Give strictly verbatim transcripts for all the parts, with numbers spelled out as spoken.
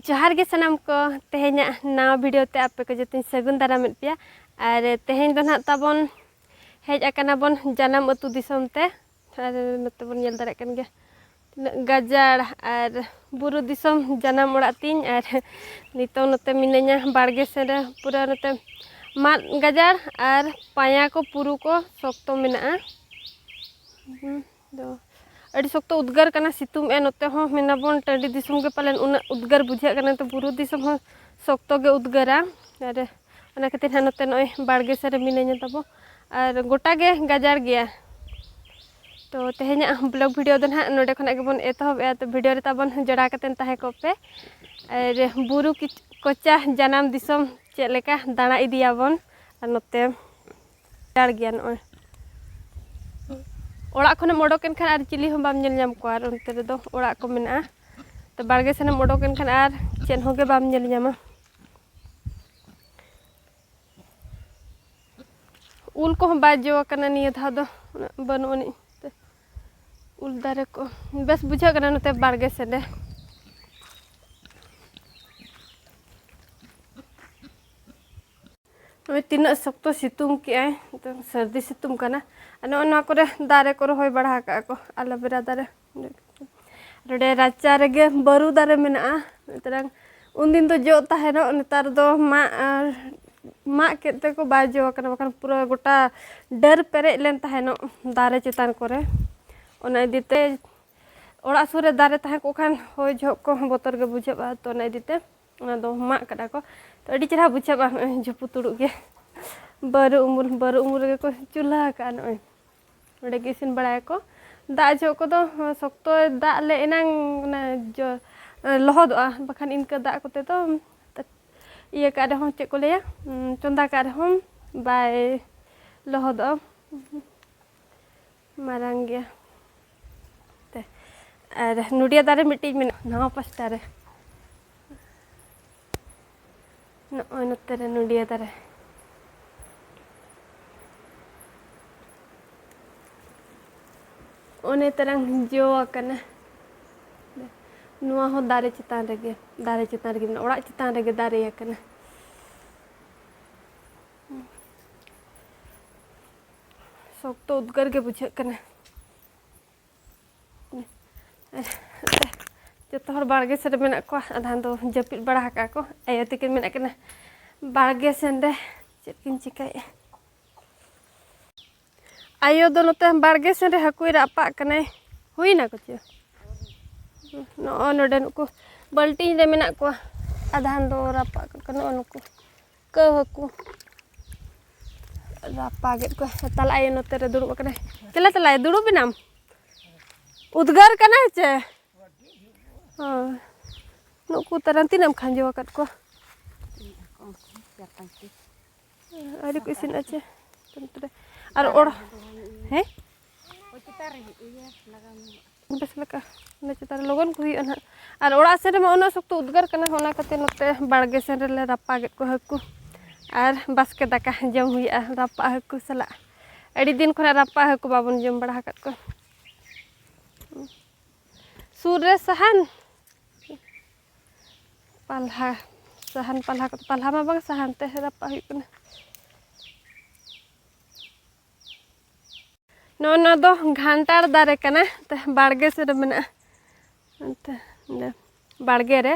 ᱡᱚᱦᱟᱨ ᱜᱮ ᱥᱟᱱᱟᱢ ᱠᱚ, ᱛᱮᱦᱮᱧᱟᱜ ᱱᱟᱣᱟ ᱵᱷᱤᱰᱤᱭᱳ ᱛᱮ ᱟᱯᱮ ᱠᱚ ᱡᱚᱛᱚᱧ ᱥᱟᱹᱜᱩᱱ ᱫᱟᱨᱟᱢᱮᱫ ᱯᱮᱭᱟ᱾ ᱟᱨ ᱛᱮᱦᱮᱧ ᱫᱚ ᱱᱟᱦᱟᱜ ᱛᱟᱵᱚᱱ ᱦᱮᱡ ᱟᱠᱟᱱᱟ ᱵᱚᱱ ᱡᱟᱱᱟᱢ ᱟᱹᱛᱩ ᱫᱤᱥᱚᱢ ᱛᱮ᱾ ᱟᱨ ᱱᱚᱛᱮ ᱵᱚᱱ ᱧᱮᱞ ᱫᱟᱲᱮᱭᱟᱜ ᱠᱟᱱ ᱜᱮᱭᱟ ᱛᱤᱱᱟᱹᱜ ᱜᱟᱡᱟᱲ ᱟᱨ ᱵᱩᱨᱩ ᱫᱤᱥᱚᱢ ᱡᱟᱱᱟᱢ ᱚᱲᱟᱜ ᱛᱤᱧ᱾ ᱟᱨ ᱱᱤᱛᱚᱝ ᱱᱚᱛᱮ ᱢᱤᱱᱟᱹᱧᱟ ᱵᱟᱲᱜᱮ ᱥᱮᱱ ᱨᱮ, ᱯᱩᱨᱟᱹ ᱱᱚᱛᱮ ᱢᱟᱫ ᱜᱟᱡᱟᱲ ᱟᱨ ᱯᱟᱭᱟ ᱠᱚ ᱯᱩᱨᱩ ᱠᱚ ᱥᱚᱠᱛᱚ ᱢᱮᱱᱟᱜᱼᱟ᱾ ᱦᱩᱸ, ᱫᱚ ᱟᱹᱰᱤ ᱥᱚᱠᱛᱚ ᱩᱫᱽᱜᱟᱹᱨ ᱠᱟᱱᱟ, ᱥᱤᱛᱩᱝ ᱮ ᱱᱚᱛᱮ ᱦᱚᱸ᱾ ᱢᱮᱱᱟᱵᱚᱱ ᱴᱟᱺᱰᱤ ᱫᱤᱥᱚᱢ ᱜᱮ ᱯᱟᱞᱮᱱ ᱩᱱᱟᱹᱜ ᱩᱫᱽᱜᱟᱹᱨ ᱵᱩᱡᱷᱟᱹᱜ ᱠᱟᱱᱟ, ᱛᱚ ᱵᱩᱨᱩ ᱫᱤᱥᱚᱢ ᱦᱚᱸ ᱥᱚᱠᱛᱚ ᱜᱮ ᱩᱫᱽᱜᱟᱹᱨᱟ᱾ ᱟᱨ ᱚᱱᱟ ᱠᱷᱟᱹᱛᱤᱨ ᱦᱟᱸᱜ ᱱᱚᱛᱮ ᱱᱚᱜᱼᱚᱭ ᱵᱟᱲᱜᱮ ᱥᱮᱫ ᱨᱮ ᱢᱤᱱᱟᱹᱧᱟ ᱛᱟᱵᱚ, ᱟᱨ ᱜᱚᱴᱟ ᱜᱮ ᱜᱟᱡᱟᱲ ᱜᱮᱭᱟ᱾ ᱛᱚ ᱛᱮᱦᱮᱧᱟᱜ ᱵᱞᱚᱜ ᱵᱷᱤᱰᱤᱭᱳ ᱫᱚ ᱱᱟᱦᱟᱜ ᱱᱚᱰᱮ ᱠᱷᱚᱱᱟᱜ ᱜᱮᱵᱚᱱ ᱮᱛᱚᱦᱚᱵᱮᱜᱼᱟ᱾ ᱛᱚ ᱵᱷᱤᱰᱤᱭᱳ ᱨᱮ ᱛᱟᱵᱚᱱ ᱡᱚᱲᱟᱣ ᱠᱟᱛᱮᱱ ᱛᱟᱦᱮᱸ ᱠᱚᱜ ᱯᱮ᱾ ᱟᱨ ᱵᱩᱨᱩ ᱠᱤᱪ- ᱠᱚᱪᱟ ᱡᱟᱱᱟᱢ ᱫᱤᱥᱚᱢ ᱪᱮᱫ ᱞᱮᱠᱟ ᱫᱟᱬᱟ ᱤᱫᱤᱭᱟᱵᱚᱱ᱾ ᱟᱨ ᱱᱚᱛᱮ ᱜᱟᱡᱟᱲ ᱜᱮᱭᱟ ᱱᱚᱜᱼᱚᱭ᱾ ᱚᱲᱟᱜ ᱠᱷᱚᱱᱮᱢ ᱚᱰᱚᱠ ᱮᱱ ᱠᱷᱟᱱ ᱟᱨ ᱪᱤᱞᱤ ᱦᱚᱸ ᱵᱟᱢ ᱧᱮᱞ ᱧᱟᱢ ᱠᱚᱣᱟ, ᱟᱨ ᱚᱱᱛᱮ ᱨᱮᱫᱚ ᱚᱲᱟᱜ ᱠᱚ ᱢᱮᱱᱟᱜᱼᱟ᱾ ᱛᱚ ᱵᱟᱲᱜᱮ ᱥᱮᱱᱮᱢ ᱚᱰᱚᱠ ᱮᱱ ᱠᱷᱟᱱ ᱟᱨ ᱪᱮᱫ ᱦᱚᱸ ᱜᱮ ᱵᱟᱢ ᱧᱮᱞ ᱧᱟᱢᱟ᱾ ᱩᱞ ᱠᱚᱦᱚᱸ ᱵᱟᱭ ᱡᱚ ᱟᱠᱟᱱᱟ ᱱᱤᱭᱟᱹ ᱫᱷᱟᱣ ᱫᱚ, ᱩᱱᱟᱹᱜ ᱵᱟᱹᱱᱩᱜ ᱟᱹᱱᱤᱡ ᱛᱮ᱾ ᱩᱞ ᱫᱟᱨᱮ ᱠᱚ ᱵᱮᱥ ᱵᱩᱡᱷᱟᱹᱜ ᱠᱟᱱᱟ ᱱᱚᱛᱮ ᱵᱟᱲᱜᱮ ᱥᱮᱫ ᱨᱮ᱾ ᱱᱚᱜᱼᱚᱭ ᱛᱤᱱᱟᱹᱜ ᱥᱚᱠᱛᱚ ᱥᱤᱛᱩᱝ ᱠᱮᱜᱼᱟᱭ, ᱱᱤᱛᱚᱝ ᱥᱟᱹᱨᱫᱤ ᱥᱤᱛᱩᱝ ᱠᱟᱱᱟ᱾ ᱟᱨ ᱱᱚᱜᱼᱚᱭ ᱱᱚᱣᱟ ᱠᱚᱨᱮ ᱫᱟᱨᱮ ᱠᱚ ᱨᱚᱦᱚᱭ ᱵᱟᱲᱟ ᱟᱠᱟᱫᱼᱟ ᱠᱚ, ᱟᱞᱳᱵᱮᱨᱟ ᱫᱟᱨᱮ᱾ ᱱᱚᱰᱮ ᱨᱟᱪᱟ ᱨᱮᱜᱮ ᱵᱟᱹᱨᱩ ᱫᱟᱨᱮ ᱢᱮᱱᱟᱜᱼᱟ᱾ ᱢᱤᱫᱴᱟᱝ ᱩᱱᱫᱤᱱ ᱫᱚ ᱡᱚᱜ ᱛᱟᱦᱮᱱᱚᱜ, ᱱᱮᱛᱟᱨ ᱫᱚ ᱢᱟᱜ ᱟᱨ ᱢᱟᱜ ᱠᱮᱫ ᱛᱮᱠᱚ ᱵᱟᱭ ᱡᱚ ᱟᱠᱟᱱᱟ, ᱵᱟᱠᱷᱟᱱ ᱯᱩᱨᱟᱹ ᱜᱚᱴᱟ ᱰᱟᱹᱨ ᱯᱮᱨᱮᱡ ᱞᱮᱱ ᱛᱟᱦᱮᱱᱚᱜ ᱫᱟᱨᱮ ᱪᱮᱛᱟᱱ ᱠᱚᱨᱮ᱾ ᱚᱱᱟ ᱤᱫᱤᱛᱮ ᱚᱲᱟᱜ ᱥᱩᱨ ᱨᱮ ᱫᱟᱨᱮ ᱛᱟᱦᱮᱸ ᱠᱚᱜ ᱠᱷᱟᱱ ᱦᱚᱭ ᱡᱚᱦᱚᱜ ᱠᱚᱦᱚᱸ ᱵᱚᱛᱚᱨ ᱜᱮ ᱵᱩᱡᱷᱟᱹᱜᱼᱟ, ᱛᱚ ᱚᱱᱟ ᱤᱫᱤᱛᱮ ᱚᱱᱟ ᱫᱚ ᱢᱟᱜ ᱠᱟᱫᱟ ᱠᱚ᱾ ᱛᱚ ᱟᱹᱰᱤ ᱪᱮᱦᱨᱟ ᱵᱩᱡᱷᱟᱹᱜᱼᱟ ᱱᱚᱜᱼᱚᱭ ᱡᱷᱩᱯᱩ ᱛᱩᱲᱩᱜ ᱜᱮ, ᱵᱟᱹᱨᱩ ᱩᱢᱩᱞ, ᱵᱟᱹᱨᱩ ᱩᱢᱩᱞ ᱨᱮᱜᱮ ᱠᱚ ᱪᱩᱞᱦᱟᱹ ᱟᱠᱟᱫᱼᱟ᱾ ᱱᱚᱜᱼᱚᱭ ᱱᱚᱸᱰᱮ ᱜᱮ ᱤᱥᱤᱱ ᱵᱟᱲᱟᱭᱟᱠᱚ᱾ ᱫᱟᱜ ᱡᱚᱦᱚᱜ ᱠᱚᱫᱚ ᱥᱚᱠᱛᱚᱭ ᱫᱟᱜ ᱞᱮ ᱮᱱᱟᱝ ᱚᱱᱟ ᱡᱚ-, ᱞᱚᱦᱚᱫᱚᱜᱼᱟ, ᱵᱟᱠᱷᱟᱱ ᱤᱱᱠᱟᱹ ᱫᱟᱜ ᱠᱚᱛᱮ ᱫᱚ ᱤᱭᱟᱹ ᱠᱟᱜ ᱨᱮᱦᱚᱸ, ᱪᱮᱫ ᱠᱚ ᱞᱟᱹᱭᱟ, ᱩᱸ, ᱪᱚᱸᱫᱟ ᱠᱟᱜ ᱨᱮᱦᱚᱸ ᱵᱟᱭ ᱞᱚᱦᱚᱫᱚᱜᱼᱟ᱾ ᱢᱟᱨᱟᱝ ᱜᱮᱭᱟ᱾ ᱛᱮ, ᱟᱨ ᱱᱚᱰᱤᱭᱟ ᱫᱟᱨᱮ ᱢᱤᱫᱴᱤᱡ ᱢᱮᱱᱟᱜᱼᱟ ᱱᱟᱣᱟ ᱯᱟᱥᱴᱟ ᱨᱮ᱾ ᱱᱚᱜᱼᱚᱭ ᱱᱚᱛᱮ ᱨᱮ ᱱᱚᱰᱤᱭᱟ ᱫᱟᱨᱮ᱾ ᱚᱱᱮ ᱛᱟᱨᱟᱝ ᱡᱚ ᱟᱠᱟᱱᱟ᱾ ᱱᱚᱣᱟ ᱦᱚᱸ ᱫᱟᱨᱮ ᱪᱮᱛᱟᱱ ᱨᱮᱜᱮ, ᱫᱟᱨᱮ ᱪᱮᱛᱟᱱ ᱨᱮᱜᱮ ᱢᱮᱱᱟᱜᱼᱟ, ᱚᱲᱟᱜ ᱪᱮᱛᱟᱱ ᱨᱮᱜᱮ ᱫᱟᱨᱮ ᱟᱠᱟᱱᱟ᱾ ᱥᱚᱠᱛᱚ ᱩᱫᱽᱜᱟᱹᱨ ᱜᱮ ᱵᱩᱡᱷᱟᱹᱜ ᱠᱟᱱᱟ᱾ ᱡᱚᱛᱚ ᱦᱚᱲ ᱵᱟᱲᱜᱮ ᱥᱮᱫ ᱨᱮ ᱢᱮᱱᱟᱜ ᱠᱚᱣᱟ, ᱟᱫᱷᱟᱱ ᱫᱚ ᱡᱟᱹᱯᱤᱫ ᱵᱟᱲᱟ ᱟᱠᱟᱫ ᱠᱚ᱾ ᱟᱭᱳ ᱛᱤᱠᱤᱱ ᱢᱮᱱᱟᱜ ᱠᱤᱱᱟ ᱵᱟᱲᱜᱮ ᱥᱮᱱ ᱨᱮ, ᱪᱮᱫ ᱠᱤᱱ ᱪᱤᱠᱟᱹᱭᱮᱫᱼᱟ? ᱟᱭᱳ ᱫᱚ ᱱᱚᱛᱮ ᱵᱟᱲᱜᱮ ᱥᱮᱱ ᱨᱮ ᱦᱟᱹᱠᱩᱭ ᱨᱟᱯᱟᱜ ᱠᱟᱱᱟᱭ᱾ ᱦᱩᱭᱱᱟ ᱠᱚ ᱪᱮ? ᱱᱚᱜᱼᱚᱭ ᱱᱚᱰᱮ ᱱᱩᱠᱩ ᱵᱟᱹᱞᱴᱤᱱ ᱨᱮ ᱢᱮᱱᱟᱜ ᱠᱚᱣᱟ, ᱟᱫᱷᱟᱱ ᱫᱚ ᱨᱟᱯᱟᱜ ᱠᱟᱱᱟ᱾ ᱱᱚᱜᱼᱚ ᱱᱩᱠᱩ ᱠᱟᱹᱣ ᱦᱟᱹᱠᱩ ᱨᱟᱯᱟᱜᱮᱫ ᱠᱚᱣᱟ᱾ ᱛᱟᱞᱟ ᱟᱭᱳ ᱱᱚᱛᱮ ᱨᱮ ᱫᱩᱲᱩᱵ ᱟᱠᱟᱱᱟᱭ᱾ ᱪᱟᱞᱟᱜ ᱛᱟᱞᱟᱭ, ᱫᱩᱲᱩᱵ ᱮᱱᱟᱢ? ᱩᱫᱽᱜᱟᱹᱨ ᱠᱟᱱᱟ ᱪᱮ? ᱦᱳᱭ᱾ ᱱᱩᱠᱩ ᱛᱟᱨᱟᱝ ᱛᱤᱱᱟᱹᱜ ᱮᱢ ᱠᱷᱟᱸᱡᱚ ᱟᱠᱟᱫ ᱠᱚᱣᱟ? ᱟᱹᱣᱨᱤ ᱠᱚ ᱤᱥᱤᱱᱟ ᱪᱮ? ᱟᱨ ᱚᱲ-, ᱦᱮᱸ? ᱵᱮᱥ ᱞᱮᱠᱟ ᱚᱱᱟ ᱪᱮᱛᱟᱱ ᱨᱮ ᱞᱚᱜᱚᱱ ᱠᱚ ᱦᱩᱭᱩᱜᱼᱟ ᱱᱟᱦᱟᱜ᱾ ᱟᱨ ᱚᱲᱟᱜ ᱥᱮᱱ ᱨᱮᱢᱟ ᱩᱱᱟᱹᱜ ᱥᱚᱠᱛᱚ ᱩᱫᱽᱜᱟᱹᱨ ᱠᱟᱱᱟ, ᱚᱱᱟ ᱠᱷᱟᱹᱛᱤᱨ ᱱᱚᱛᱮ ᱵᱟᱲᱜᱮ ᱥᱮᱱ ᱨᱮᱞᱮ ᱨᱟᱯᱟᱜᱮᱫ ᱠᱚᱣᱟ ᱦᱟᱹᱠᱩ᱾ ᱟᱨ ᱵᱟᱥᱠᱮ ᱫᱟᱠᱟ ᱡᱚᱢ ᱦᱩᱭᱩᱜᱼᱟ ᱨᱟᱯᱟᱜ ᱦᱟᱹᱠᱩ ᱥᱟᱞᱟᱜ᱾ ᱟᱹᱰᱤ ᱫᱤᱱ ᱠᱷᱚᱱᱟᱜ ᱨᱟᱯᱟᱜ ᱦᱟᱹᱠᱩ ᱵᱟᱵᱚᱱ ᱡᱚᱢ ᱵᱟᱲᱟ ᱟᱠᱟᱫ ᱠᱚᱣᱟ᱾ ᱥᱩᱨ ᱨᱮ ᱥᱟᱦᱟᱱ, ᱯᱟᱞᱦᱟ, ᱥᱟᱦᱟᱱ ᱯᱟᱞᱦᱟ ᱠᱚ, ᱯᱟᱞᱦᱟ ᱢᱟ ᱵᱟᱝ, ᱥᱟᱦᱟᱱ ᱛᱮ ᱨᱟᱯᱟᱜ ᱦᱩᱭᱩᱜ ᱠᱟᱱᱟ᱾ ᱱᱚᱜᱼᱚ ᱱᱚᱣᱟ ᱫᱚ ᱜᱷᱟᱱᱴᱟᱲ ᱫᱟᱨᱮ ᱠᱟᱱᱟ, ᱛᱮ ᱵᱟᱲᱜᱮ ᱥᱮᱫ ᱨᱮ ᱢᱮᱱᱟᱜᱼᱟ᱾ ᱚᱱᱛᱮ ᱚᱸᱰᱮ ᱵᱟᱲᱜᱮ ᱨᱮ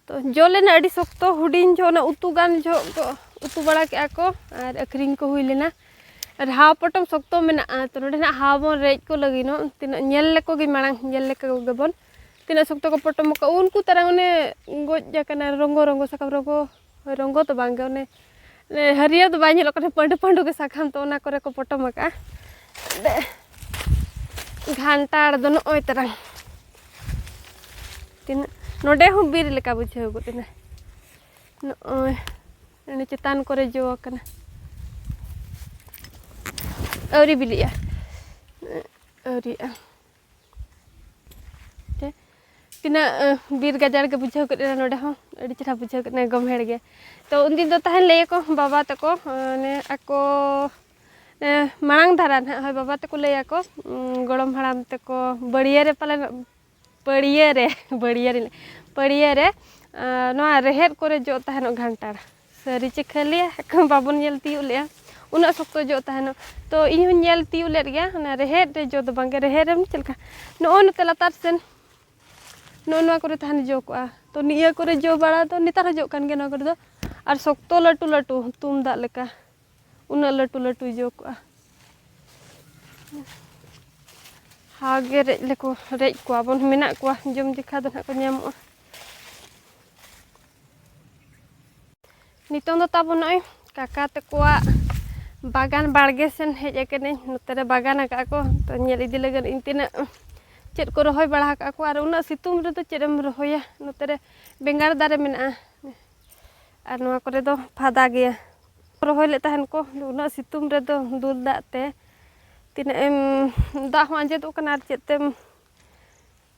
ᱛᱚ ᱡᱚ ᱞᱮᱱᱟ ᱟᱹᱰᱤ ᱥᱚᱠᱛᱚ, ᱦᱩᱰᱤᱧ ᱡᱚᱦᱚᱜ ᱚᱱᱟ ᱩᱛᱩ ᱜᱟᱱ ᱡᱚᱦᱚᱜ ᱠᱚ ᱩᱛᱩ ᱵᱟᱲᱟ ᱠᱮᱜᱼᱟ ᱠᱚ ᱟᱨ ᱟᱹᱠᱷᱨᱤᱧ ᱠᱚ ᱦᱩᱭ ᱞᱮᱱᱟ᱾ ᱟᱨ ᱦᱟᱣ ᱯᱚᱴᱚᱢ ᱥᱚᱠᱛᱚ ᱢᱮᱱᱟᱜᱼᱟ, ᱛᱚ ᱱᱚᱰᱮ ᱱᱟᱜ ᱦᱟᱣ ᱵᱚᱱ ᱨᱮᱡ ᱠᱚ ᱞᱟᱹᱜᱤᱫ ᱱᱚᱜ ᱛᱤᱱᱟᱹᱜ ᱧᱮᱞ ᱞᱮᱠᱚ ᱜᱮ ᱢᱟᱲᱟᱝ, ᱧᱮᱞ ᱞᱮᱠᱚ ᱜᱮᱵᱚᱱ ᱛᱤᱱᱟᱹᱜ ᱥᱚᱠᱛᱚ ᱠᱚ ᱯᱚᱴᱚᱢ ᱟᱠᱟᱫ ᱩᱱᱠᱩ ᱛᱟᱨᱟ ᱚᱱᱮ ᱜᱚᱡ ᱟᱠᱟᱱᱟ ᱨᱚᱸᱜᱚ ᱨᱚᱸᱜᱚ ᱥᱟᱠᱟᱢ ᱨᱚᱸᱜᱚ, ᱦᱳᱭ, ᱨᱚᱸᱜᱚ ᱫᱚ ᱵᱟᱝ ᱜᱮ, ᱚᱱᱮ, ᱚᱱᱮ ᱦᱟᱹᱨᱭᱟᱹᱲ ᱫᱚ ᱵᱟᱭ ᱧᱮᱞᱚᱜ ᱠᱟᱱᱟ, ᱯᱟᱺᱰᱩ ᱯᱟᱺᱰᱩ ᱜᱮ ᱥᱟᱠᱟᱢ, ᱛᱚ ᱚᱱᱟ ᱠᱚᱨᱮ ᱠᱚ ᱯᱚᱴᱚᱢ ᱟᱠᱟᱫᱼᱟ᱾ ᱜᱷᱟᱱᱴᱟᱲ ᱫᱚ ᱱᱚᱜᱼᱚᱭ ᱛᱟᱨᱟᱝ ᱛᱤᱱᱟᱹᱜ, ᱱᱚᱰᱮ ᱦᱚᱸ ᱵᱤᱨ ᱞᱮᱠᱟ ᱵᱩᱡᱷᱟᱹᱣ ᱜᱚᱫ ᱮᱱᱟ᱾ ᱱᱚᱜᱼᱚᱭ ᱚᱱᱮ ᱪᱮᱛᱟᱱ ᱠᱚᱨᱮ ᱡᱚ ᱟᱠᱟᱱᱟ, ᱟᱹᱣᱨᱤ ᱵᱤᱞᱤᱜᱼᱟ, ᱟᱹᱣᱨᱤᱜᱼᱟ᱾ ᱛᱮ ᱛᱤᱱᱟᱹᱜ, ᱟᱸ, ᱵᱤᱨ ᱜᱟᱡᱟᱲ ᱜᱮ ᱵᱩᱡᱷᱟᱹᱣ ᱠᱮᱫ ᱮᱱᱟ ᱱᱚᱰᱮ ᱦᱚᱸ, ᱟᱹᱰᱤ ᱪᱮᱦᱨᱟ ᱵᱩᱡᱷᱟᱹᱣ ᱠᱮᱫ ᱮᱱᱟ, ᱜᱚᱢᱦᱮᱲ ᱜᱮ᱾ ᱛᱚ ᱩᱱᱫᱤᱱ ᱫᱚ ᱛᱟᱦᱮᱱ ᱞᱟᱹᱭᱟᱠᱚ ᱵᱟᱵᱟ ᱛᱟᱠᱚ, ᱚᱱᱮ ᱟᱠᱚ, ᱮ, ᱢᱟᱲᱟᱝ ᱫᱷᱟᱨᱟ ᱱᱟᱦᱟᱜ, ᱦᱳᱭ, ᱵᱟᱵᱟ ᱛᱟᱠᱚ ᱞᱟᱹᱭᱟᱠᱚ, ᱩᱸ, ᱜᱚᱲᱚᱢ ᱦᱟᱲᱟᱢ ᱛᱟᱠᱚ ᱵᱟᱹᱲᱭᱟᱹ ᱨᱮ ᱯᱟᱞᱮᱱ ᱯᱟᱹᱲᱭᱟᱹ ᱨᱮ, ᱵᱟᱹᱲᱭᱟᱹ ᱨᱮ, ᱯᱟᱹᱲᱭᱟᱹ ᱨᱮ, ᱟᱸ, ᱱᱚᱣᱟ ᱨᱮᱦᱮᱫ ᱠᱚᱨᱮ ᱡᱚᱜ ᱛᱟᱦᱮᱱᱚᱜ ᱜᱷᱟᱱᱴᱟᱲ᱾ ᱥᱟᱹᱨᱤ ᱪᱮ ᱠᱷᱟᱹᱞᱤᱭᱟ, ᱵᱟᱵᱚᱱ ᱧᱮᱞ ᱛᱤᱭᱳᱜ ᱞᱮᱜᱼᱟ, ᱩᱱᱟᱹᱜ ᱥᱚᱠᱛᱚ ᱡᱚᱜ ᱛᱟᱦᱮᱱᱚᱜ᱾ ᱛᱚ ᱤᱧ ᱦᱚᱸᱧ ᱧᱮᱞ ᱛᱤᱭᱳᱜ ᱞᱮᱫ ᱜᱮᱭᱟ, ᱚᱱᱟ ᱨᱮᱦᱮᱫ ᱨᱮ ᱡᱚ ᱫᱚ ᱵᱟᱝᱜᱮ, ᱨᱮᱦᱮᱫ ᱨᱮᱢ ᱪᱮᱫ ᱞᱮᱠᱟ, ᱱᱚᱜᱼᱚᱭ ᱱᱚᱛᱮ ᱞᱟᱛᱟᱨ ᱥᱮᱱ, ᱱᱚᱜᱼᱚ ᱱᱚᱣᱟ ᱠᱚᱨᱮ ᱛᱟᱦᱮᱱ ᱡᱚ ᱠᱚᱜᱼᱟ᱾ ᱛᱚ ᱱᱤᱭᱟᱹ ᱠᱚᱨᱮ ᱡᱚ ᱵᱟᱲᱟ ᱫᱚ ᱱᱮᱛᱟᱨ ᱦᱚᱸ ᱡᱚᱜ ᱠᱟᱱ ᱜᱮᱭᱟ ᱱᱚᱣᱟ ᱠᱚᱨᱮ ᱫᱚ, ᱟᱨ ᱥᱚᱠᱛᱚ ᱞᱟᱹᱴᱩ ᱞᱟᱹᱴᱩ ᱛᱩᱢᱫᱟᱜ ᱞᱮᱠᱟ, ᱩᱱᱟᱹᱜ ᱞᱟᱹᱴᱩ ᱞᱟᱹᱴᱩ ᱡᱚ ᱠᱚᱜᱼᱟ᱾ ᱦᱟᱣ ᱜᱮ ᱨᱮᱡ ᱞᱮᱠᱚ, ᱨᱮᱡ ᱠᱚᱣᱟ ᱵᱚᱱ, ᱢᱮᱱᱟᱜ ᱠᱚᱣᱟ, ᱡᱚᱢ ᱡᱚᱠᱷᱟ ᱫᱚ ᱱᱟᱦᱟᱜ ᱠᱚ ᱧᱟᱢᱚᱜᱼᱟ᱾ ᱱᱤᱛᱚᱝ ᱫᱚ ᱛᱟᱵᱚᱱ ᱱᱚᱜᱼᱚᱭ ᱠᱟᱠᱟ ᱛᱟᱠᱚᱣᱟᱜ ᱵᱟᱜᱟᱱ ᱵᱟᱲᱜᱮ ᱥᱮᱱ ᱦᱮᱡ ᱟᱠᱟᱱᱟᱹᱧ᱾ ᱱᱚᱛᱮ ᱨᱮ ᱵᱟᱜᱟᱱ ᱟᱠᱟᱫᱼᱟ ᱠᱚ, ᱛᱚ ᱧᱮᱞ ᱤᱫᱤ ᱞᱟᱹᱜᱤᱫ ᱤᱧ ᱛᱤᱱᱟᱹᱜ ᱪᱮᱫ ᱠᱚ ᱨᱚᱦᱚᱭ ᱵᱟᱲᱟ ᱟᱠᱟᱫᱼᱟ ᱠᱚ᱾ ᱟᱨ ᱩᱱᱟᱹᱜ ᱥᱤᱛᱩᱝ ᱨᱮᱫᱚ ᱪᱮᱫ ᱮᱢ ᱨᱚᱦᱚᱭᱟ? ᱱᱚᱛᱮ ᱨᱮ ᱵᱮᱸᱜᱟᱲ ᱫᱟᱨᱮ ᱢᱮᱱᱟᱜᱼᱟ, ᱟᱨ ᱱᱚᱣᱟ ᱠᱚᱨᱮ ᱫᱚ ᱯᱷᱟᱫᱟ ᱜᱮᱭᱟ᱾ ᱨᱚᱦᱚᱭ ᱞᱮᱫ ᱛᱟᱦᱮᱱ ᱠᱚ, ᱩᱱᱟᱹᱜ ᱥᱤᱛᱩᱝ ᱨᱮᱫᱚ ᱫᱩᱞ ᱫᱟᱜ ᱛᱮ ᱛᱤᱱᱟᱹᱜ ᱮᱢ, ᱫᱟᱜ ᱦᱚᱸ ᱟᱸᱡᱮᱫᱚᱜ ᱠᱟᱱᱟ, ᱟᱨ ᱪᱮᱫ ᱛᱮᱢ,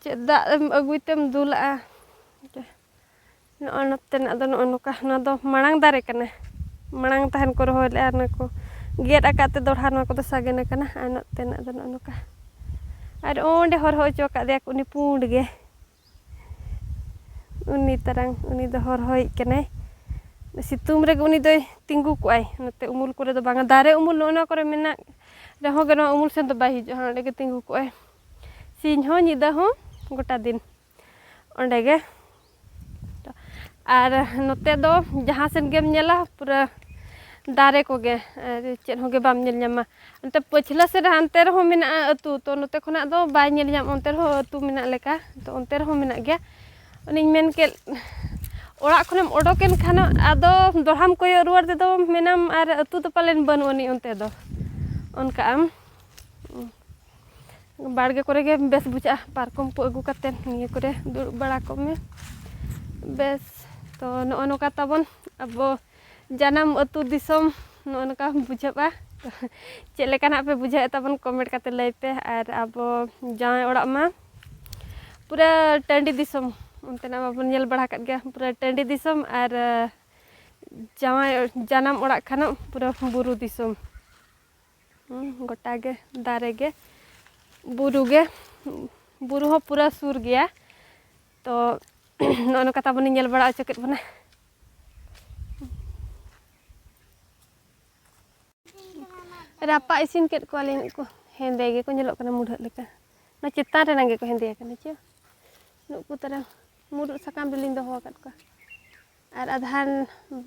ᱪᱮᱫ ᱫᱟᱜ ᱮᱢ ᱟᱹᱜᱩᱭ ᱛᱮᱢ ᱫᱩᱞᱟᱜᱼᱟ᱾ ᱱᱚᱜᱼᱚ ᱱᱚᱛᱮᱱᱟᱜ ᱫᱚ ᱱᱚᱜᱼᱚ ᱱᱚᱝᱠᱟ, ᱱᱚᱣᱟ ᱫᱚ ᱢᱟᱲᱟᱝ ᱫᱟᱨᱮ ᱠᱟᱱᱟ, ᱢᱟᱲᱟᱝ ᱛᱟᱦᱮᱱ ᱠᱚ ᱨᱚᱦᱚᱭ ᱞᱮᱫᱼᱟ, ᱚᱱᱟ ᱠᱚ ᱜᱮᱫ ᱟᱠᱟᱫ ᱛᱮ ᱫᱚᱲᱦᱟ ᱱᱚᱣᱟ ᱠᱚᱫᱚ ᱥᱟᱜᱮᱱ ᱟᱠᱟᱱᱟ᱾ ᱟᱨ ᱱᱚᱛᱮᱱᱟᱜ ᱫᱚ ᱱᱚᱜᱼᱚ ᱱᱚᱝᱠᱟ, ᱟᱨ ᱚᱸᱰᱮ ᱦᱚᱨᱦᱚ ᱦᱚᱪᱚ ᱟᱠᱟᱫ ᱫᱮᱭᱟ ᱠᱚ ᱩᱱᱤ ᱯᱩᱸᱰ ᱜᱮ, ᱩᱱᱤ ᱛᱟᱨᱟᱝ, ᱩᱱᱤ ᱫᱚ ᱦᱚᱨᱦᱚᱭᱤᱡ ᱠᱟᱱᱟᱭ᱾ ᱥᱤᱛᱩᱝ ᱨᱮᱜᱮ ᱩᱱᱤ ᱫᱚᱭ ᱛᱤᱸᱜᱩ ᱠᱚᱜᱼᱟᱭ, ᱱᱚᱛᱮ ᱩᱢᱩᱞ ᱠᱚᱨᱮ ᱫᱚ ᱵᱟᱝᱟ, ᱫᱟᱨᱮ ᱩᱢᱩᱞ ᱱᱚᱜᱼᱚ ᱱᱚᱣᱟ ᱠᱚᱨᱮ ᱢᱮᱱᱟᱜ ᱨᱮᱦᱚᱸ ᱜᱮ ᱱᱚᱣᱟ ᱩᱢᱩᱞ ᱥᱮᱱ ᱫᱚ ᱵᱟᱭ ᱦᱤᱡᱩᱜᱼᱟ, ᱚᱸᱰᱮ ᱜᱮ ᱛᱤᱸᱜᱩ ᱠᱚᱜᱼᱟᱭ ᱥᱤᱧ ᱦᱚᱸ ᱧᱤᱫᱟᱹ ᱦᱚᱸ ᱜᱚᱴᱟ ᱫᱤᱱ ᱚᱸᱰᱮ ᱜᱮ᱾ ᱟᱨ ᱱᱚᱛᱮ ᱫᱚ ᱡᱟᱦᱟᱸ ᱥᱮᱱ ᱜᱮᱢ ᱧᱮᱞᱟ ᱯᱩᱨᱟᱹ ᱫᱟᱨᱮ ᱠᱚᱜᱮ, ᱟᱨ ᱪᱮᱫ ᱦᱚᱸ ᱜᱮ ᱵᱟᱢ ᱧᱮᱞ ᱧᱟᱢᱟ᱾ ᱚᱱᱛᱮ ᱯᱟᱹᱪᱷᱞᱟᱹ ᱥᱮᱫ ᱦᱟᱱᱛᱮ ᱨᱮᱦᱚᱸ ᱢᱮᱱᱟᱜᱼᱟ ᱟᱹᱛᱩ, ᱛᱚ ᱱᱚᱛᱮ ᱠᱷᱚᱱᱟᱜ ᱫᱚ ᱵᱟᱭ ᱧᱮᱞ ᱧᱟᱢ, ᱚᱱᱛᱮ ᱨᱮᱦᱚᱸ ᱟᱹᱛᱩ ᱢᱮᱱᱟᱜ ᱞᱮᱠᱟ, ᱛᱚ ᱚᱱᱛᱮ ᱨᱮᱦᱚᱸ ᱢᱮᱱᱟᱜ ᱜᱮᱭᱟ᱾ ᱚᱱᱮᱧ ᱢᱮᱱ ᱠᱮᱫ, ᱚᱲᱟᱜ ᱠᱷᱚᱱᱮᱢ ᱚᱰᱚᱠᱮᱱ ᱠᱷᱟᱱ ᱟᱫᱚ ᱫᱚᱲᱦᱟᱢ ᱠᱚᱭᱚᱜ ᱨᱩᱣᱟᱹᱲ ᱛᱮᱫᱚ ᱢᱮᱱᱟᱢ ᱟᱨ ᱟᱹᱛᱩ ᱫᱚ ᱯᱟᱞᱮᱱ ᱵᱟᱹᱱᱩᱜ ᱟᱹᱱᱤᱡ ᱚᱱᱛᱮ ᱫᱚ, ᱚᱱᱠᱟ ᱟᱢ᱾ ᱵᱟᱲᱜᱮ ᱠᱚᱨᱮ ᱜᱮ ᱵᱮᱥ ᱵᱩᱡᱷᱟᱹᱜᱼᱟ, ᱯᱟᱨᱠᱚᱢ ᱠᱚ ᱟᱹᱜᱩ ᱠᱟᱛᱮᱫ ᱱᱤᱭᱟᱹ ᱠᱚᱨᱮ ᱫᱩᱲᱩᱵ ᱵᱟᱲᱟ ᱠᱚᱜ ᱢᱮ᱾ ᱵᱮᱥ, ᱛᱚ ᱱᱚᱜᱼᱚ ᱱᱚᱝᱠᱟ ᱛᱟᱵᱚᱱ ᱟᱵᱚ ᱡᱟᱱᱟᱢ ᱟᱹᱛᱩ ᱫᱤᱥᱚᱢ, ᱱᱚᱜᱼᱚ ᱱᱚᱝᱠᱟ ᱵᱩᱡᱷᱟᱹᱜᱼᱟ᱾ ᱪᱮᱫ ᱞᱮᱠᱟ ᱱᱟᱜ ᱯᱮ ᱵᱩᱡᱷᱟᱹᱣᱮᱫ ᱛᱟᱵᱚᱱ, comment ᱠᱟᱛᱮ ᱞᱟᱹᱭ ᱯᱮ᱾ ᱟᱨ ᱟᱵᱚ ᱡᱟᱶᱟᱭ ᱚᱲᱟᱜ ᱢᱟ ᱯᱩᱨᱟᱹ ᱴᱟᱺᱰᱤ ᱫᱤᱥᱚᱢ, ᱚᱱᱛᱮᱱᱟᱜ ᱢᱟᱵᱚᱱ ᱧᱮᱞ ᱵᱟᱲᱟ ᱟᱠᱟᱫ ᱜᱮᱭᱟ, ᱯᱩᱨᱟᱹ ᱴᱟᱺᱰᱤ ᱫᱤᱥᱚᱢ᱾ ᱟᱨ ᱡᱟᱶᱟᱭ, ᱡᱟᱱᱟᱢ ᱚᱲᱟᱜ ᱠᱷᱟᱱ ᱯᱩᱨᱟᱹ ᱵᱩᱨᱩ ᱫᱤᱥᱚᱢ᱾ ᱦᱩᱸ, ᱜᱚᱴᱟ ᱜᱮ ᱫᱟᱨᱮ ᱜᱮ, ᱵᱩᱨᱩ ᱜᱮ᱾ ᱵᱩᱨᱩ ᱦᱚᱸ ᱯᱩᱨᱟᱹ ᱥᱩᱨ ᱜᱮᱭᱟ᱾ ᱛᱚ ᱱᱚᱜᱼᱚ ᱱᱚᱝᱠᱟ ᱛᱟᱵᱚᱱᱤᱧ ᱧᱮᱞ ᱵᱟᱲᱟ ᱦᱚᱪᱚ ᱠᱮᱫ ᱵᱚᱱᱟ᱾ ᱨᱟᱯᱟᱜ ᱤᱥᱤᱱ ᱠᱮᱫ ᱠᱚᱣᱟᱞᱤᱧ᱾ ᱱᱩᱠᱩ ᱦᱮᱸᱫᱮ ᱜᱮᱠᱚ ᱧᱮᱞᱚᱜ ᱠᱟᱱᱟ ᱢᱩᱰᱷᱟᱹᱜ ᱞᱮᱠᱟ᱾ ᱚᱱᱟ ᱪᱮᱛᱟᱱ ᱨᱮᱱᱟᱜ ᱜᱮᱠᱚ ᱦᱮᱸᱫᱮ ᱟᱠᱟᱱᱟ ᱪᱮ᱾ ᱱᱩᱠᱩ ᱛᱟᱨᱟ ᱢᱩᱨᱩᱫ ᱥᱟᱠᱟᱢ ᱨᱮᱞᱤᱧ ᱫᱚᱦᱚ ᱟᱠᱟᱫ ᱠᱚᱣᱟ᱾ ᱟᱨ ᱟᱫᱷᱟᱱ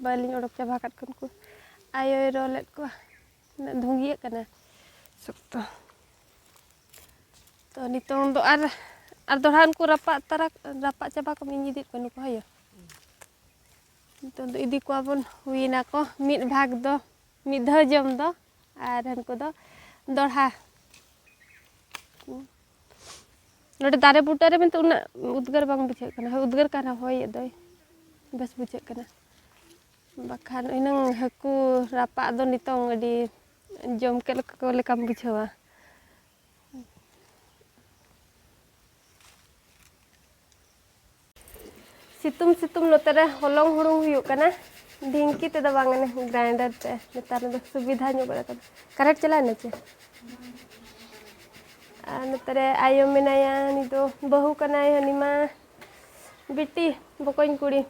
ᱵᱟᱹᱞᱤᱧ ᱚᱰᱚᱠ ᱪᱟᱵᱟ ᱟᱠᱟᱫ ᱠᱚᱣᱟ᱾ ᱩᱱᱠᱩ ᱟᱭᱳᱭ ᱨᱚ ᱞᱮᱫ ᱠᱚᱣᱟ᱾ ᱩᱱᱟᱹᱜ ᱫᱷᱩᱝᱜᱤᱭᱟᱹᱜ ᱠᱟᱱᱟ ᱥᱚᱠᱛᱚ᱾ ᱛᱚ ᱱᱤᱛᱚᱝ ᱫᱚ ᱟᱨ, ᱟᱨ ᱫᱚᱦᱲᱟ ᱩᱱᱠᱩ ᱨᱟᱯᱟᱜ ᱛᱟᱨᱟ, ᱨᱟᱯᱟᱜ ᱪᱟᱵᱟ ᱠᱚ ᱤᱧ ᱤᱫᱤᱭᱮᱫ ᱠᱚᱣᱟ ᱱᱩᱠᱩ ᱦᱚᱭᱚ᱾ ᱱᱤᱛᱚᱝ ᱫᱚ ᱤᱫᱤ ᱠᱚᱣᱟ ᱵᱚᱱ, ᱦᱩᱭᱱᱟ ᱠᱚ ᱢᱤᱫ ᱵᱷᱟᱜᱽ ᱫᱚ, ᱢᱤᱫ ᱫᱷᱟᱣ ᱡᱚᱢ ᱫᱚ, ᱟᱨ ᱦᱟᱱᱠᱩ ᱫᱚ ᱫᱚᱦᱲᱟ᱾ ᱱᱚᱰᱮ ᱫᱟᱨᱮ ᱵᱩᱴᱟᱹ ᱨᱮ ᱢᱮᱱᱛᱮ ᱩᱱᱟᱹᱜ ᱩᱫᱽᱜᱟᱹᱨ ᱵᱟᱝ ᱵᱩᱡᱷᱟᱹᱜ ᱠᱟᱱᱟ᱾ ᱦᱳᱭ, ᱩᱫᱽᱜᱟᱹᱨ ᱠᱟᱱ ᱨᱮᱦᱚᱸ ᱦᱚᱭᱮᱫ ᱫᱚᱭ, ᱵᱮᱥ ᱵᱩᱡᱷᱟᱹᱜ ᱠᱟᱱᱟ᱾ ᱵᱟᱠᱷᱟᱱ ᱮᱱᱟᱝ ᱦᱟᱹᱠᱩ ᱨᱟᱯᱟᱜ ᱫᱚ ᱱᱤᱛᱚᱝ ᱟᱹᱰᱤ ᱡᱚᱢ ᱠᱮᱫ ᱞᱮᱠᱟ, ᱞᱮᱠᱟᱢ ᱵᱩᱡᱷᱟᱹᱣᱟ᱾ ᱥᱤᱛᱩᱝ ᱥᱤᱛᱩᱝ ᱱᱚᱛᱮ ᱨᱮ ᱦᱚᱞᱚᱝ ᱦᱩᱲᱩᱝ ᱦᱩᱭᱩᱜ ᱠᱟᱱᱟ᱾ ᱰᱷᱤᱝᱠᱤ ᱛᱮᱫᱚ ᱵᱟᱝ, ᱚᱱᱮ ᱜᱨᱟᱭᱱᱰᱟᱨ ᱛᱮ᱾ ᱱᱮᱛᱟᱨ ᱫᱚ ᱥᱩᱵᱤᱫᱷᱟ ᱧᱚᱜ ᱠᱟᱱᱟ᱾ ᱠᱟᱨᱮᱱᱴ ᱪᱟᱞᱟᱣ ᱮᱱᱟ ᱪᱮ? ᱟᱨ ᱱᱚᱛᱮ ᱨᱮ ᱟᱭᱳ ᱢᱮᱱᱟᱭᱟ, ᱩᱱᱤ ᱫᱚ ᱵᱟᱹᱦᱩ ᱠᱟᱱᱟᱭ, ᱦᱟᱹᱱᱤ ᱢᱟ ᱵᱤᱴᱤ, ᱵᱚᱠᱚᱧ ᱠᱩᱲᱤ᱾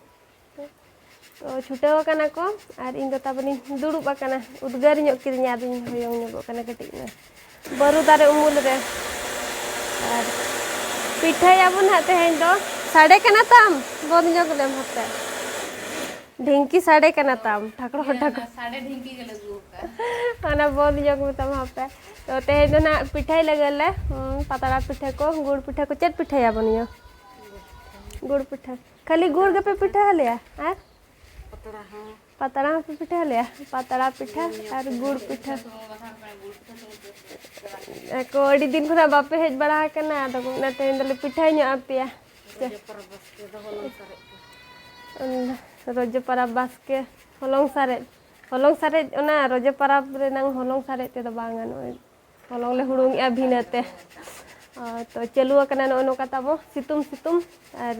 ᱛᱚ ᱪᱷᱩᱴᱟᱹᱣ ᱟᱠᱟᱱᱟ ᱠᱚ ᱟᱨ ᱤᱧ ᱫᱚ ᱛᱟᱵᱚᱱᱤᱧ ᱫᱩᱲᱩᱵ ᱟᱠᱟᱱᱟ᱾ ᱩᱫᱽᱜᱟᱹᱨ ᱧᱚᱜ ᱠᱤᱫᱤᱧᱟ, ᱟᱫᱚᱧ ᱦᱚᱭᱚᱝ ᱧᱚᱜᱚᱜ ᱠᱟᱱᱟ ᱠᱟᱹᱴᱤᱡ ᱢᱟ᱾ ᱵᱟᱹᱨᱩ ᱫᱟᱨᱮ ᱩᱢᱩᱞ ᱨᱮ᱾ ᱟᱨ ᱯᱤᱴᱷᱟᱹᱭᱟᱵᱚᱱ ᱦᱟᱸᱜ ᱛᱮᱦᱮᱧ ᱫᱚ᱾ ᱥᱟᱰᱮ ᱠᱟᱱᱟ ᱛᱟᱢ? ᱵᱚᱱᱫ ᱧᱚᱜ ᱞᱮᱢ ᱦᱟᱯᱮ᱾ ᱰᱷᱤᱝᱠᱤ ᱥᱟᱰᱮ ᱠᱟᱱᱟ ᱛᱟᱢ, ᱴᱷᱟᱠᱲᱚ ᱦᱮᱸ, ᱴᱷᱟᱠᱲᱚ᱾ ᱚᱱᱟ ᱥᱟᱰᱮ ᱰᱷᱤᱝᱠᱤ ᱜᱮᱞᱮ ᱟᱹᱜᱩ ᱟᱠᱟᱫᱼᱟ᱾ ᱚᱱᱟ ᱵᱚᱱᱫ ᱧᱚᱜ ᱢᱮᱛᱟᱢ ᱦᱟᱯᱮ᱾ ᱛᱚ ᱛᱮᱦᱮᱧ ᱫᱚ ᱱᱟᱜ ᱯᱤᱴᱷᱟᱹᱭ ᱞᱟᱹᱜᱤᱫ ᱞᱮ, ᱦᱩᱸ, ᱯᱟᱛᱲᱟ ᱯᱤᱴᱷᱟᱹ ᱠᱚ, ᱜᱩᱲ ᱯᱤᱴᱷᱟᱹ ᱠᱚ᱾ ᱪᱮᱫ ᱯᱤᱴᱷᱟᱹᱭᱟᱵᱚᱱ ᱭᱳ? ᱜᱩᱲ ᱯᱤᱴᱷᱟᱹ᱾ ᱠᱷᱟᱹᱞᱤ ᱜᱩᱲ ᱜᱮᱯᱮ ᱯᱤᱴᱷᱟᱹ ᱟᱞᱮᱭᱟ? ᱟᱨ? ᱯᱟᱛᱲᱟ ᱦᱚᱸ᱾ ᱯᱟᱛᱲᱟ ᱦᱚᱸᱯᱮ ᱯᱤᱴᱷᱟᱹ ᱟᱞᱮᱭᱟ? ᱯᱟᱛᱲᱟ ᱯᱤᱴᱷᱟᱹ ᱟᱨ ᱜᱩᱲ ᱯᱤᱴᱷᱟᱹ᱾ ᱟᱠᱚ ᱟᱹᱰᱤ ᱫᱤᱱ ᱠᱷᱚᱱᱟᱜ ᱵᱟᱯᱮ ᱦᱮᱡ ᱵᱟᱲᱟ ᱟᱠᱟᱱᱟ, ᱟᱫᱚ ᱠᱚ ᱢᱮᱱᱟ ᱛᱮᱦᱮᱧ ᱫᱚᱞᱮ ᱯᱤᱴᱷᱟᱹ ᱧᱚᱜ ᱟᱯᱮᱭᱟ᱾ ᱨᱚᱡᱚ ᱯᱚᱨᱚᱵᱽ ᱵᱟᱥᱠᱮ ᱫᱚ ᱦᱚᱞᱚᱝ ᱥᱟᱨᱮᱡ ᱯᱮ᱾ ᱨᱚᱡᱚ ᱯᱚᱨᱚᱵᱽ ᱵᱟᱥᱠᱮ ᱦᱚᱞᱚᱝ ᱥᱟᱨᱮᱡ᱾ ᱦᱚᱞᱚᱝ ᱥᱟᱨᱮᱡ, ᱚᱱᱟ ᱨᱚᱡᱚ ᱯᱚᱨᱚᱵᱽ ᱨᱮᱱᱟᱝ ᱦᱚᱞᱚᱝ ᱥᱟᱨᱮᱡ ᱛᱮᱫᱚ ᱵᱟᱝ ᱜᱟᱱᱚᱜᱼᱟ᱾ ᱦᱚᱞᱚᱝ ᱞᱮ ᱦᱩᱲᱩᱝᱮᱜᱼᱟ ᱵᱷᱤᱱᱟᱹ ᱛᱮ᱾ ᱦᱳᱭ, ᱛᱚ ᱪᱟᱹᱞᱩ ᱟᱠᱟᱱᱟ ᱱᱚᱜᱼᱚ ᱱᱚᱝᱠᱟ ᱛᱟᱵᱚ ᱥᱤᱛᱩᱝ ᱥᱤᱛᱩᱝ᱾ ᱟᱨ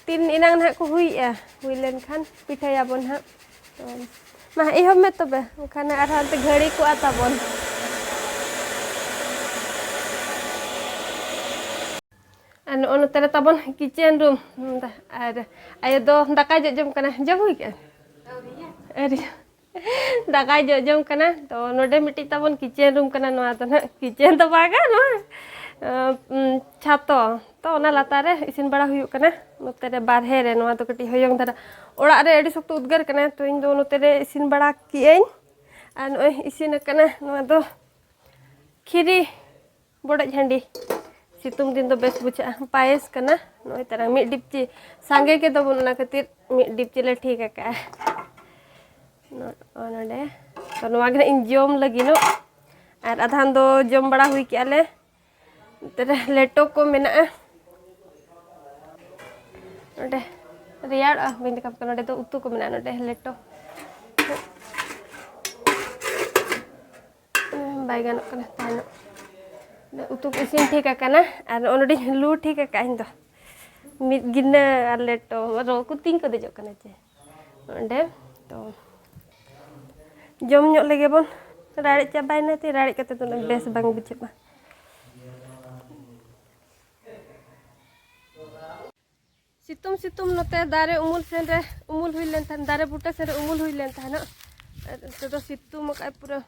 ᱛᱤᱱ ᱮᱱᱟᱝ ᱱᱟᱦᱟᱜ ᱠᱚ ᱦᱩᱭᱮᱜᱼᱟ, ᱦᱩᱭ ᱞᱮᱱᱠᱷᱟᱱ ᱯᱤᱴᱷᱟᱹᱭᱟᱵᱚᱱ ᱱᱟᱦᱟᱜ᱾ ᱛᱚ ᱢᱟ ᱮᱦᱚᱵ ᱢᱮ ᱛᱚᱵᱮ, ᱮᱱᱠᱷᱟᱱ ᱟᱨᱦᱚᱸ ᱦᱟᱱᱛᱮ ᱜᱷᱟᱹᱲᱤ ᱠᱚᱜᱼᱟ ᱛᱟᱵᱚᱱ᱾ ᱱᱚᱜᱼᱚ ᱱᱚᱛᱮ ᱨᱮ ᱛᱟᱵᱚᱱ ᱠᱤᱪᱮᱱ ᱨᱩᱢ᱾ ᱟᱨ ᱟᱭᱳ ᱫᱚ ᱫᱟᱠᱟᱭ ᱡᱚᱡᱚᱢ ᱠᱟᱱᱟ᱾ ᱡᱚᱢ ᱦᱩᱭ ᱠᱮᱜᱼᱟ? ᱟᱹᱣᱨᱤ᱾ ᱫᱟᱠᱟᱭ ᱡᱚᱡᱚᱢ ᱠᱟᱱᱟ᱾ ᱛᱚ ᱱᱚᱰᱮ ᱢᱤᱫᱴᱤᱡ ᱛᱟᱵᱚᱱ ᱠᱤᱪᱮᱱ ᱨᱩᱢ ᱠᱟᱱᱟ᱾ ᱱᱚᱣᱟ ᱫᱚ ᱱᱟᱦᱟᱜ ᱠᱤᱪᱮᱱ ᱫᱚ ᱵᱟᱝᱟ, ᱱᱚᱣᱟ ᱟᱸ, ᱩᱸ, ᱪᱷᱟᱛᱚ᱾ ᱛᱚ ᱚᱱᱟ ᱞᱟᱛᱟᱨ ᱨᱮ ᱤᱥᱤᱱ ᱵᱟᱲᱟ ᱦᱩᱭᱩᱜ ᱠᱟᱱᱟ᱾ ᱱᱚᱛᱮ ᱨᱮ ᱵᱟᱨᱦᱮ ᱨᱮ, ᱱᱚᱣᱟ ᱫᱚ ᱠᱟᱹᱴᱤᱡ ᱦᱚᱭᱚᱝ ᱫᱷᱟᱨᱟ᱾ ᱚᱲᱟᱜ ᱨᱮ ᱟᱹᱰᱤ ᱥᱚᱠᱛᱚ ᱩᱫᱽᱜᱟᱹᱨ ᱠᱟᱱᱟ, ᱛᱚ ᱤᱧ ᱫᱚ ᱱᱚᱛᱮ ᱨᱮ ᱤᱥᱤᱱ ᱵᱟᱲᱟ ᱠᱮᱜᱼᱟᱹᱧ᱾ ᱟᱨ ᱱᱚᱜᱼᱚᱭ ᱤᱥᱤᱱ ᱟᱠᱟᱱᱟ᱾ ᱱᱚᱣᱟ ᱫᱚ ᱠᱷᱤᱨᱤ ᱵᱚᱰᱚᱡ ᱦᱟᱺᱰᱤ᱾ ᱥᱤᱛᱩᱝ ᱫᱤᱱ ᱫᱚ ᱵᱮᱥ ᱵᱩᱡᱷᱟᱹᱜᱼᱟ᱾ ᱯᱟᱭᱮᱥ ᱠᱟᱱᱟ᱾ ᱱᱚᱜᱼᱚᱭ ᱛᱟᱨᱟ ᱢᱤᱫ ᱰᱤᱯᱪᱤ, ᱥᱟᱸᱜᱮ ᱜᱮ ᱛᱟᱵᱚᱱ, ᱚᱱᱟ ᱠᱷᱟᱹᱛᱤᱨ ᱢᱤᱫ ᱰᱤᱯᱪᱤ ᱞᱮ ᱴᱷᱤᱠ ᱟᱠᱟᱜᱼᱟ᱾ ᱱᱚᱜᱼᱚ ᱱᱚᱰᱮ᱾ ᱛᱚ ᱱᱚᱣᱟ ᱜᱮ ᱱᱟᱜ ᱤᱧ ᱡᱚᱢ ᱞᱟᱹᱜᱤᱫᱚᱜ᱾ ᱟᱨ ᱟᱫᱷᱟᱱ ᱫᱚ ᱡᱚᱢ ᱵᱟᱲᱟ ᱦᱩᱭ ᱠᱮᱜᱼᱟ ᱞᱮ᱾ ᱱᱚᱛᱮ ᱨᱮ ᱞᱮᱴᱚ ᱠᱚ ᱢᱮᱱᱟᱜᱼᱟ᱾ ᱱᱚᱰᱮ ᱨᱮᱭᱟᱲᱚᱜᱼᱟ, ᱵᱟᱹᱧ ᱫᱮᱠᱷᱟᱣ ᱟᱯᱮ ᱠᱟᱱᱟ᱾ ᱱᱚᱰᱮ ᱫᱚ ᱩᱛᱩ ᱠᱚ ᱢᱮᱱᱟᱜᱼᱟ, ᱱᱚᱰᱮ ᱞᱮᱴᱚ᱾ ᱵᱟᱭ ᱜᱟᱱᱚᱜ ᱠᱟᱱᱟ ᱛᱟᱦᱮᱱᱚᱜ᱾ ᱩᱛᱩ ᱠᱚ ᱤᱥᱤᱱ ᱴᱷᱤᱠ ᱟᱠᱟᱱᱟ᱾ ᱟᱨ ᱱᱚᱜᱼᱚ ᱱᱚᱰᱮᱧ ᱞᱩ ᱴᱷᱤᱠ ᱟᱠᱟᱫ ᱤᱧ ᱫᱚ᱾ ᱢᱤᱫ ᱜᱤᱱᱟᱹ ᱟᱨ ᱞᱮᱴᱚ, ᱟᱨᱚ ᱩᱱᱠᱩ ᱛᱤᱧ ᱠᱚ ᱫᱮᱡᱚᱜ ᱠᱟᱱᱟ ᱪᱮ ᱚᱸᱰᱮ᱾ ᱛᱚ ᱡᱚᱢ ᱧᱚᱜ ᱞᱮᱜᱮ ᱵᱚᱱ᱾ ᱨᱟᱲᱮᱡ ᱪᱟᱵᱟᱭᱮᱱᱟ ᱛᱤᱧ, ᱨᱟᱲᱮᱡ ᱠᱟᱛᱮ ᱫᱚ ᱩᱱᱟᱹᱜ ᱵᱮᱥ ᱵᱟᱝ ᱵᱩᱡᱷᱟᱹᱜᱼᱟ᱾ ᱥᱤᱛᱩᱝ ᱥᱤᱛᱩᱝ ᱱᱚᱛᱮ ᱫᱟᱨᱮ ᱩᱢᱩᱞ ᱥᱮᱱ ᱨᱮ ᱩᱢᱩᱞ ᱦᱩᱭ ᱞᱮᱱ ᱛᱟᱦᱮᱱ, ᱫᱟᱨᱮ ᱵᱩᱴᱟᱹ ᱥᱮᱱ ᱨᱮ ᱩᱢᱩᱞ ᱦᱩᱭ ᱞᱮᱱ ᱛᱟᱦᱮᱱᱚᱜ᱾ ᱟᱨ ᱱᱚᱛᱮ ᱫᱚ ᱥᱤᱛᱩᱝ ᱟᱠᱟᱫᱼᱟᱭ ᱯᱩᱨᱟᱹ᱾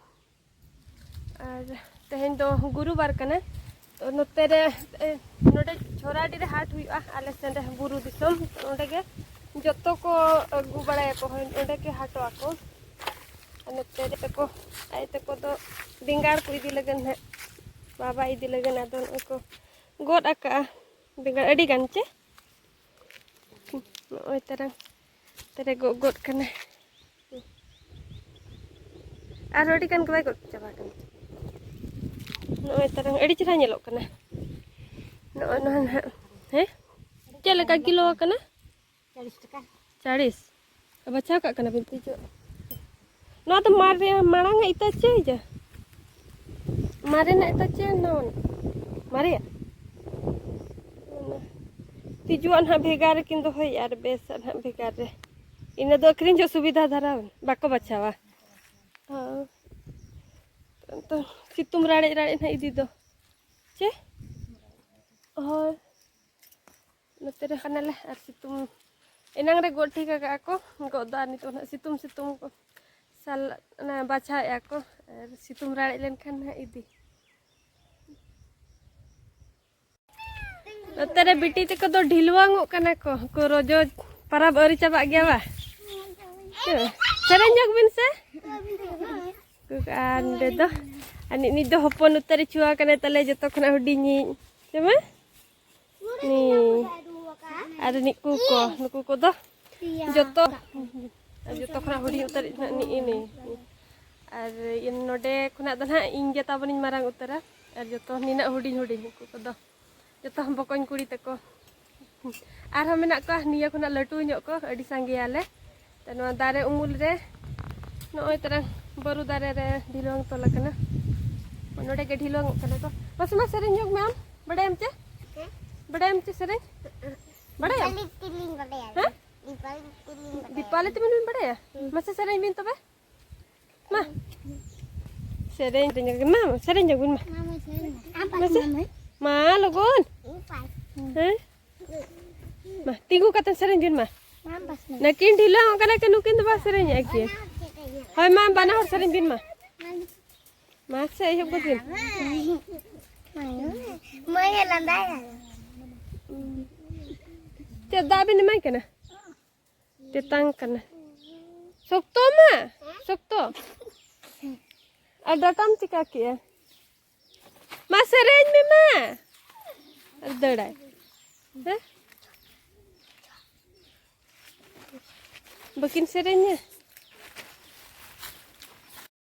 ᱟᱨ ᱛᱮᱦᱮᱧ ᱫᱚ ᱜᱩᱨᱩᱵᱟᱨ ᱠᱟᱱᱟ, ᱛᱚ ᱱᱚᱛᱮ ᱨᱮ, ᱮ, ᱱᱚᱰᱮ ᱪᱷᱚᱨᱟᱰᱤ ᱨᱮ ᱦᱟᱴ ᱦᱩᱭᱩᱜᱼᱟ ᱟᱞᱮ ᱥᱮᱱ ᱨᱮ, ᱵᱩᱨᱩ ᱫᱤᱥᱚᱢ᱾ ᱚᱸᱰᱮ ᱜᱮ ᱡᱚᱛᱚ ᱠᱚ ᱟᱹᱜᱩ ᱵᱟᱲᱟᱭᱟᱠᱚ, ᱦᱳᱭ, ᱚᱸᱰᱮ ᱜᱮ ᱦᱟᱴᱚᱜ ᱟᱠᱚ᱾ ᱟᱨ ᱱᱚᱛᱮ ᱨᱮ ᱛᱟᱠᱚ, ᱟᱭᱳ ᱛᱟᱠᱚ ᱫᱚ ᱵᱮᱸᱜᱟᱲ ᱠᱚ ᱤᱫᱤ ᱞᱟᱹᱜᱤᱫ ᱱᱟᱦᱟᱜ, ᱵᱟᱵᱟ ᱤᱫᱤ ᱞᱟᱹᱜᱤᱫ᱾ ᱟᱫᱚ ᱱᱚᱜᱼᱚᱭ ᱠᱚ ᱜᱚᱫ ᱟᱠᱟᱜᱼᱟ ᱵᱮᱸᱜᱟᱲ ᱟᱹᱰᱤ ᱜᱟᱱ ᱪᱮ᱾ ᱱᱚᱜᱼᱚᱭ ᱛᱟᱨᱟᱝ ᱛᱮᱨᱮ ᱜᱚᱜ ᱜᱚᱫ ᱠᱟᱱᱟ᱾ ᱟᱨᱦᱚᱸ ᱟᱹᱰᱤ ᱜᱟᱱ ᱜᱮ ᱵᱟᱭ ᱜᱚᱫ ᱪᱟᱵᱟ ᱠᱟᱱᱟ᱾ ᱱᱚᱜᱼᱚᱭ ᱛᱟᱨᱟᱝ ᱟᱹᱰᱤ ᱪᱮᱦᱨᱟ ᱧᱮᱞᱚᱜ ᱠᱟᱱᱟ᱾ ᱱᱚᱜᱼᱚᱭ ᱱᱚᱣᱟ ᱱᱟᱦᱟᱜ, ᱦᱮᱸ, ᱪᱮᱫ ᱞᱮᱠᱟ ᱠᱤᱞᱳ ᱟᱠᱟᱱᱟ? ᱪᱟᱞᱤᱥ ᱴᱟᱠᱟ᱾ ᱪᱟᱞᱤᱥ? ᱵᱟᱪᱷᱟᱣ ᱠᱟᱜ ᱠᱟᱱᱟ ᱵᱤᱱ ᱛᱤᱡᱩ? ᱱᱚᱣᱟ ᱫᱚ ᱢᱟᱨᱮ, ᱢᱟᱲᱟᱝ ᱟᱜ ᱤᱛᱟᱹ ᱪᱮ ᱡᱟ? ᱢᱟᱨᱮᱱᱟᱜ ᱤᱛᱟᱹ ᱪᱮ ᱱᱟᱣᱟᱱᱟᱜ? ᱢᱟᱨᱮᱭᱟᱜ? ᱚᱱᱟ ᱛᱤᱡᱩᱣᱟᱜ ᱱᱟᱦᱟᱜ ᱵᱷᱮᱜᱟᱨ ᱨᱮᱠᱤᱱ ᱫᱚᱦᱚᱭᱮᱫᱼᱟ ᱟᱨ ᱵᱮᱥᱟᱜ ᱱᱟᱦᱟᱜ ᱵᱷᱮᱜᱟᱨ ᱨᱮ᱾ ᱤᱱᱟᱹ ᱫᱚ ᱟᱹᱠᱷᱨᱤᱧ ᱡᱚᱦᱚᱜ ᱥᱩᱵᱤᱫᱷᱟ ᱫᱷᱟᱨᱟ ᱵᱟᱠᱚ ᱵᱟᱪᱷᱟᱣᱟ᱾ ᱦᱚᱸ᱾ ᱛᱚ ᱥᱤᱛᱩᱝ ᱨᱟᱲᱮᱡ ᱨᱟᱲᱮᱡ ᱱᱟᱦᱟᱜ ᱤᱫᱤ ᱫᱚ᱾ ᱪᱮ? ᱦᱳᱭ᱾ ᱱᱚᱛᱮ ᱨᱮ ᱠᱟᱱᱟᱞᱮ ᱟᱨ ᱥᱤᱛᱩᱝ ᱮᱱᱟᱝ ᱨᱮ ᱜᱚᱫ ᱴᱷᱤᱠ ᱟᱠᱟᱫᱼᱟ ᱠᱚ, ᱜᱚᱫ ᱫᱚ, ᱟᱨ ᱱᱤᱛᱚᱜ ᱱᱟᱦᱟᱜ ᱥᱤᱛᱩᱝ ᱥᱤᱛᱩᱝ ᱠᱚ ᱥᱟᱞ ᱚᱱᱟ ᱵᱟᱪᱷᱟᱣᱮᱫᱼᱟ ᱠᱚ, ᱟᱨ ᱥᱤᱛᱩᱝ ᱨᱟᱲᱮᱡ ᱞᱮᱱᱠᱷᱟᱱ ᱱᱟᱦᱟᱜ ᱤᱫᱤ᱾ ᱱᱚᱛᱮ ᱨᱮ ᱵᱤᱴᱤ ᱛᱟᱠᱚ ᱫᱚ ᱰᱷᱤᱞᱣᱟᱝᱚᱜ ᱠᱟᱱᱟ ᱠᱚ, ᱠᱚ ᱨᱚᱡᱚ ᱯᱟᱨᱟᱵᱽ ᱟᱹᱣᱨᱤ ᱪᱟᱵᱟᱜ ᱜᱮᱭᱟ ᱵᱟ? ᱦᱮᱸ᱾ ᱥᱮᱨᱮᱧ ᱧᱚᱜ ᱵᱤᱱ ᱥᱮ᱾ ᱟᱨ ᱱᱚᱰᱮ ᱫᱚ ᱟᱨ ᱱᱤᱛ ᱫᱚ ᱦᱚᱯᱚᱱ ᱩᱛᱟᱹᱨ ᱪᱷᱩᱣᱟ ᱠᱟᱱᱟᱭ ᱛᱟᱞᱮ, ᱡᱚᱛᱚ ᱠᱷᱚᱱᱟᱜ ᱦᱩᱰᱤᱧᱤᱡ᱾ ᱪᱮ ᱢᱟ? ᱱᱤ᱾ ᱟᱨ ᱱᱩᱠᱩ ᱠᱚ, ᱱᱩᱠᱩ ᱠᱚᱫᱚ ᱡᱚᱛᱚ, ᱡᱚᱛᱚ ᱠᱷᱚᱱᱟᱜ ᱦᱩᱰᱤᱧ ᱩᱛᱟᱹᱨᱤᱡ ᱫᱚ ᱱᱟᱜ ᱱᱤᱜᱼᱤ ᱱᱤ᱾ ᱟᱨ ᱤᱧ ᱱᱚᱰᱮ ᱠᱷᱚᱱᱟᱜ ᱫᱚ ᱱᱟᱦᱟᱜ ᱤᱧ ᱜᱮ ᱛᱟᱵᱚᱱᱤᱧ ᱢᱟᱨᱟᱝ ᱩᱛᱟᱹᱨᱟ᱾ ᱟᱨ ᱡᱚᱛᱚ ᱱᱤᱱᱟᱹᱜ ᱦᱩᱰᱤᱧ ᱦᱩᱰᱤᱧ, ᱩᱱᱠᱩ ᱠᱚᱫᱚ ᱡᱚᱛᱚ ᱵᱚᱠᱚᱧ ᱠᱩᱲᱤ ᱛᱟᱠᱚ᱾ ᱟᱨᱦᱚᱸ ᱢᱮᱱᱟᱜ ᱠᱚᱣᱟ ᱱᱤᱭᱟᱹ ᱠᱷᱚᱱᱟᱜ ᱞᱟᱹᱴᱩ ᱧᱚᱜ ᱠᱚ, ᱟᱹᱰᱤ ᱥᱟᱸᱜᱮᱭᱟᱞᱮ᱾ ᱛᱚ ᱱᱚᱣᱟ ᱫᱟᱨᱮ ᱩᱢᱩᱞ ᱨᱮ ᱱᱚᱜᱼᱚᱭ ᱛᱟᱨᱟᱝ ᱵᱟᱹᱨᱩ ᱫᱟᱨᱮ ᱨᱮ ᱰᱷᱤᱞᱣᱟᱹᱝ ᱛᱚᱞ ᱟᱠᱟᱱᱟ᱾ ᱱᱚᱰᱮ ᱜᱮ ᱰᱷᱤᱞᱣᱟᱹᱝᱚᱜ ᱠᱟᱱᱟ ᱠᱚ᱾ ᱢᱟᱥᱮ ᱢᱟ ᱥᱮᱨᱮᱧ ᱧᱚᱜ ᱢᱮ ᱟᱢ᱾ ᱵᱟᱰᱟᱭᱟᱢ ᱪᱮ? ᱵᱟᱰᱟᱭᱟᱢ ᱪᱮ ᱥᱮᱨᱮᱧ? ᱵᱟᱰᱟᱭᱟᱢ? ᱫᱤᱯᱟᱞᱤ ᱛᱤᱞᱤᱧ ᱵᱟᱰᱟᱭᱟ᱾ ᱦᱮᱸ? ᱫᱤᱯᱟᱞᱤ ᱛᱤᱞᱤᱧ ᱵᱟᱰᱟᱭᱟ᱾ ᱫᱤᱯᱟᱞᱤ ᱛᱤᱞᱤᱧ ᱵᱤᱱ ᱵᱟᱰᱟᱭᱟ? ᱢᱟᱥᱮ ᱥᱮᱨᱮᱧ ᱵᱤᱱ ᱛᱚᱵᱮ᱾ ᱢᱟ᱾ ᱥᱮᱨᱮᱧ ᱨᱮ ᱧᱮᱞ ᱢᱟ, ᱥᱮᱨᱮᱧ ᱧᱚᱜ ᱵᱤᱱ ᱢᱟ᱾ ᱢᱟ, ᱢᱟ, ᱥᱮᱨᱮᱧ ᱢᱮ᱾ ᱟᱢ ᱯᱟᱥ ᱢᱟᱥᱮ᱾ ᱢᱟ, ᱢᱟᱹᱭ᱾ ᱢᱟ ᱞᱚᱜᱚᱱ᱾ ᱤᱧ ᱯᱟᱥ᱾ ᱦᱮᱸ? ᱢᱟ, ᱛᱤᱸᱜᱩ ᱠᱟᱛᱮ ᱥᱮᱨᱮᱧ ᱵᱤᱱ ᱢᱟ᱾ ᱢᱟ, ᱯᱟᱥ ᱢᱮ᱾ ᱱᱟᱹᱠᱤᱱ ᱰᱷᱤᱞᱟᱹᱣ ᱠᱟᱱᱟ ᱠᱤᱱ, ᱱᱩᱠᱤᱱ ᱫᱚ ᱵᱟᱝ ᱥᱮᱨᱮᱧᱮᱫᱼᱟ ᱠᱤᱱ᱾ ᱦᱳᱭ ᱢᱟ, ᱵᱟᱱᱟ ᱦᱚᱲ ᱥᱮᱨᱮᱧ ᱵᱤᱱ ᱢᱟ᱾ ᱢᱟᱥᱮ, ᱮᱦᱚᱵ ᱜᱚᱫ ᱵᱤᱱ᱾ ᱢᱟᱹᱭ ᱮ ᱞᱟᱸᱫᱟᱭᱟ᱾ ᱪᱮᱫ ᱫᱟᱜ ᱵᱤᱱ ᱮᱢᱟᱭ ᱠᱟᱱᱟ? ᱛᱮᱛᱟᱝ ᱠᱟᱱᱟ᱾ ᱥᱚᱠᱛᱚ ᱢᱟ, ᱥᱚᱠᱛᱚ᱾ ᱟᱨ ᱰᱟᱴᱟᱢ ᱪᱤᱠᱟ ᱠᱮᱜᱼᱟ? ᱢᱟ ᱥᱮᱨᱮᱧ ᱢᱮ ᱢᱟ᱾ ᱟᱨ ᱫᱟᱹᱲᱟᱭ᱾ ᱦᱮᱸ? ᱵᱟᱹᱠᱤᱱ ᱥᱮᱨᱮᱧᱟ?